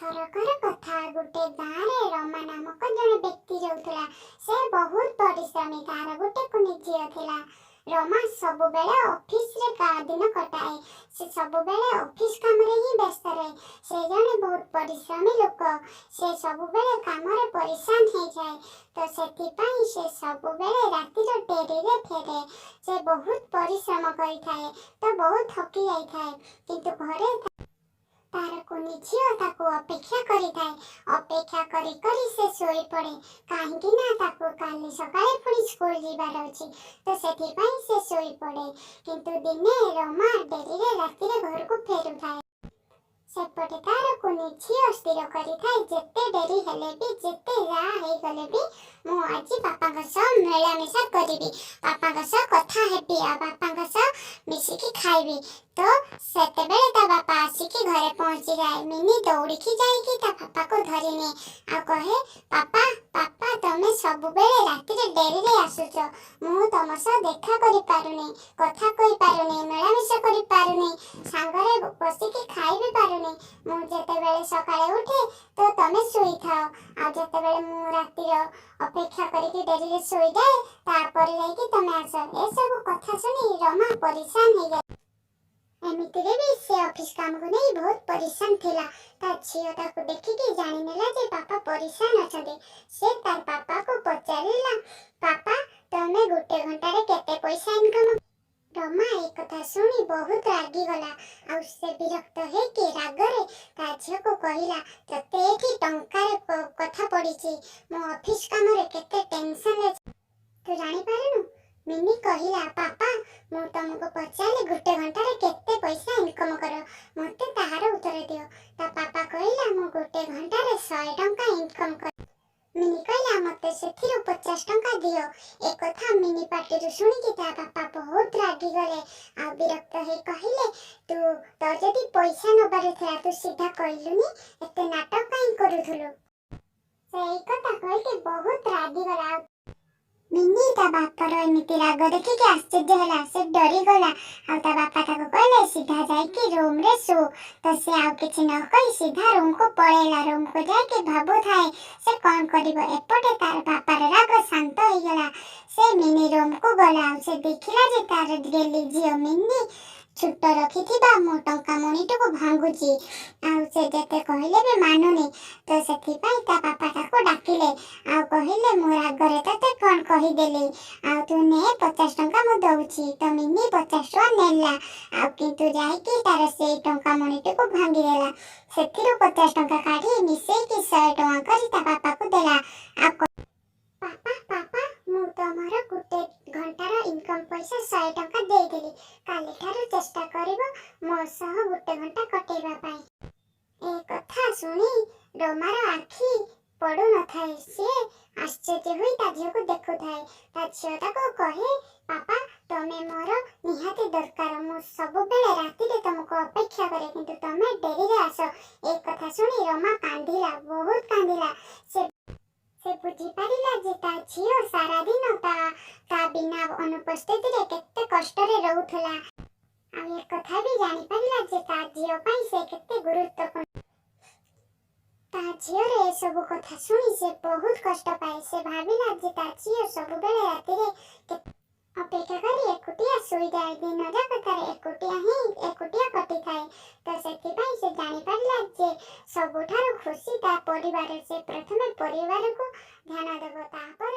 ଥରକର କଥା, ଗୋଟେ ଗାଁରେ ରମା ନାମକ ଜଣେ ବ୍ୟକ୍ତି ରହୁଥିଲା। ସେ ବହୁତ ପରିଶ୍ରମୀ। ତାର ଗୋଟେ କୁନି ଝିଅ ଥିଲା। ରମା ସବୁବେଳେ ଅଫିସରେ ଦିନ କଟାଏ। ସେ ସବୁବେଳେ ଅଫିସ କାମରେ ହିଁ ବ୍ୟସ୍ତ ରହେ। ସେ ଜଣେ ବହୁତ ପରିଶ୍ରମୀ ଲୋକ। ସେ ସବୁବେଳେ କାମରେ ପରିଶାନ ହେଇଯାଏ, ତ ସେଥିପାଇଁ ସେ ସବୁବେଳେ ରାତିର ଡେରିରେ ଫେରେ। ସେ ବହୁତ ପରିଶ୍ରମ କରିଥାଏ, ତ ବହୁତ ଥକି ଯାଇଥାଏ। କିନ୍ତୁ ଘରେ ତାର କୁନି ଝିଅ ତାକୁ ଅପେକ୍ଷା କରିଥାଏ। ଅପେକ୍ଷା କରି କରି ସେ ଶୋଇପଡ଼େ, କାହିଁକି ନା ତାକୁ କାଲି ସକାଳେ ପୁଣି ସ୍କୁଲ ଯିବାର ଅଛି, ତ ସେଥିପାଇଁ ସେ ଶୋଇପଡ଼େ। କିନ୍ତୁ ଦିନେ ରମା ଡେରିରେ ରାତିରେ ଘରକୁ ଫେରୁଥାଏ। ସେପଟେ ତାର କୁନି ଝିଅ ସ୍ଥିର କରିଥାଏ, ଯେତେ ଡେରି ହେଲେ ବି, ଯେତେ ଯାହା ହେଇଗଲେ ବି, ମୁଁ ଆଜି ବାପାଙ୍କ ସହ ମିଳାମିଶା କରିବି, ବାପାଙ୍କ ସହ କଥା ହେବି ଆଉ ବାପାଙ୍କ ସହ ମିଶିକି ଖାଇବି। ତ ସେତେବେଳେ ତା ବାପା ଆସିକି ଘରେ ପହଞ୍ଚିଯାଏ। ମିନି ଦୌଡ଼ିକି ଯାଇକି ତା ବାପାକୁ ଧରିନିଏ ଆଉ କହେ, "ବାପା, ବାପା, ତମେ ସବୁବେଳେ ରାତିରେ ଡେରିରେ ଆସୁଛ। ମୁଁ ତମ ସହ ଦେଖା କରିପାରୁନି, କଥା କହିପାରୁନି, ମିଳାମିଶା କରିପାରୁନି, ସାଙ୍ଗରେ ବସିକି ଖାଇ ବି ପାରୁନି। ମୁଁ ଯେତେବେଳେ ସକାଳେ ଉଠେ ତ ତମେ ଶୋଇଥାଅ, ଆଉ ଯେତେବେଳେ ମୁଁ ରାତିର ଅପେକ୍ଷା କରିକି ଡେରିରେ ଶୋଇଯାଏ, ତାପରେ ଯାଇକି ତମେ ଆସ।" ଏସବୁ କଥା ଶୁଣି ରମା ପରିଶାନ ହେଇଯାଏ। ଏମିତିରେ ବି ସେ ଅଫିସ କାମକୁ ନେଇ ବହୁତ ପରିଶାନ ଥିଲା। ତା ଝିଅ ତାକୁ ଦେଖିକି ଜାଣିନେଲା ଯେ ବାପା ପରିଶାନ ଅଛନ୍ତି। ସେ ତାର ବାପାକୁ ପଚାରିଲା, "ବାପା, ତମେ ଗୋଟେ ଘଣ୍ଟାରେ କେତେ ପଇସା ଇନକମ?" ରମା ଏ କଥା ଶୁଣି ବହୁତ ରାଗିଗଲା ଆଉ ସେ ବିରକ୍ତ ହେଇକି ରାଗରେ ତା ଝିଅକୁ କହିଲା, "ତତେ ଏଠି ଟଙ୍କାରେ କଥା ପଡ଼ିଛି? ମୁଁ ଅଫିସ କାମରେ କେତେ ଟେନସନରେ ତୁ ଜାଣିପାରୁନୁ?" ମିନି କହିଲା, "ବାପା, ମୁଁ ତମକୁ ପଚାରିଲି ଗୋଟେ ଘଣ୍ଟାରେ କେତେ ପଇସା ଇନକମ କର, ମତେ ତାହାର ଉତ୍ତର ଦିଅ।" ତା ବାପା କହିଲା, "ମୁଁ ଗୋଟେ ଘଣ୍ଟାରେ 100 ଟଙ୍କା ଇନକମ କରେ।" ମିନି କହିଲା, "ମତେ ସେଥିରୁ 50 ଟଙ୍କା ଦିଅ।" ଏ କଥା ମିନି ପାଟିରୁ ଶୁଣିକି ତା ବାପା ବହୁତ ରାଗିଗଲେ ଆଉ ବିରକ୍ତ ହେଇ କହିଲେ, "ତୁ ତୋର ଯଦି ପଇସା ନବାର ଥିଲା, ତୁ ସିଧା କହିଲୁନି? ଏତେ ନାଟକ କାହିଁ କରୁଥିଲୁ?" ସେ ଏଇ କଥା କହିକି ବହୁତ ରାଗିଗଲା। ଆଉ ମିନି ତା ବାପାର ଏମିତି ରାଗ ଦେଖିକି ଆଶ୍ଚର୍ଯ୍ୟ ହେଲା। ସେ ଡରିଗଲା ଆଉ ତା ବାପା ତାକୁ କହିଲେ, "ସିଧା ଯାଇକି ରୁମରେ ଶୋ।" ତ ସେ ଆଉ କିଛି ନ କହି ସିଧା ରୁମକୁ ପଳେଇଲା। ରୁମକୁ ଯାଇକି ଭାବୁଥାଏ ସେ କଣ କରିବ। ଏପଟେ ତାର ବାପାର ରାଗ ଶାନ୍ତ ହେଇଗଲା। ସେ ମିନି ରୁମକୁ ଗଲା ଆଉ ସେ ଦେଖିଲା ଯେ ତାର ଗେଲି ଝିଅ ମିନି ଛୋଟ ରଖିଥିବା ମୋ ଟଙ୍କା ମୁଣିଟିକୁ ଭାଙ୍ଗୁଛି ଆଉ ସେ ଯେତେ କହିଲେ ବି ମାନୁନି। ତ ସେଥିପାଇଁ ତା ବାପା ତାକୁ ଡାକିଲେ ଆଉ କହିଲେ, "ମୁଁ ରାଗରେ ତତେ କଣ କହିଦେଲି, ଆଉ ତୁ ନେ 50 ଟଙ୍କା ମୁଁ ଦଉଛି।" ତ ମିନି 50 ଟଙ୍କା ନେଲା ଆଉ କିନ୍ତୁ ଯାଇକି ତାର ସେଇ ଟଙ୍କା ମୁଣିଟିକୁ ଭାଙ୍ଗିଦେଲା। ସେଥିରୁ 50 ଟଙ୍କା କାଢି ମିଶେଇକି 100 ଟଙ୍କା କରି ତା ବାପାକୁ ଦେଲା ଆଉ, "ବାପା, ବାପା, ମୁଁ ତମର ଗୋଟେ ଘଣ୍ଟାର ଇନକମ୍ ପଇସା 100 ଟଙ୍କା ଦେଇଦେଲି। କାଲିଠାରୁ ଚେଷ୍ଟା କରିବ ମୋ ସହ ଗୋଟେ ଘଣ୍ଟା କଟେଇବା ପାଇଁ।" ଏ କଥା ଶୁଣି ରମାର ଆଖି ପଡୁନଥାଏ। ସେ ଆଶ୍ଚର୍ଯ୍ୟ ହୋଇ ତା ଝିଅକୁ ଦେଖୁଥାଏ। ତା ଝିଅ ତାକୁ କହେ, "ବାପା, ତମେ ମୋର ନିହାତି ଦରକାର। ମୁଁ ସବୁବେଳେ ରାତିରେ ତମକୁ ଅପେକ୍ଷା କରେ, କିନ୍ତୁ ତମେ ଡେରିରେ ଆସ।" ଏ କଥା ଶୁଣି ରମା କାନ୍ଦିଲା, ବହୁତ କାନ୍ଦିଲା। ସେ ବୁଝିପାରିଲା ଯେ ତା ଝିଅ ସାରାଦିନ ତା ବିନା ଅନୁପସ୍ଥିତିରେ କେତେ କଷ୍ଟରେ ରହୁଥିଲା ଆଉ ଏ କଥା ବି ଜାଣିପାରିଲା ଯେ ତା ଝିଅ ପାଇଁ ସେ କେତେ ଗୁରୁତ୍ୱପୂର୍ଣ୍ଣ। ତା ଝିଅର ଏସବୁ କଥା ଶୁଣି ସେ ବହୁତ କଷ୍ଟ ପାଏ। ସେ ଭାବିଲା ଯେ ତା ଝିଅ ସବୁବେଳେ ରାତିରେ ଅପେକ୍ଷା କରି ଏକୁଟିଆ ଶୋଇଯାଏ। ଦିନ ଯାକ ତାର ଏକୁଟିଆ ହିଁ ଏକୁଟିଆ କଟିଥାଏ। ତ ସେଥିପାଇଁ ସେ ଜାଣିପାରିଲା ଯେ ସବୁଠାରୁ ଖୁସି ତା ପରିବାର। ସେ ପ୍ରଥମେ ପରିବାରକୁ ଧ୍ୟାନ ଦେବ, ତାପରେ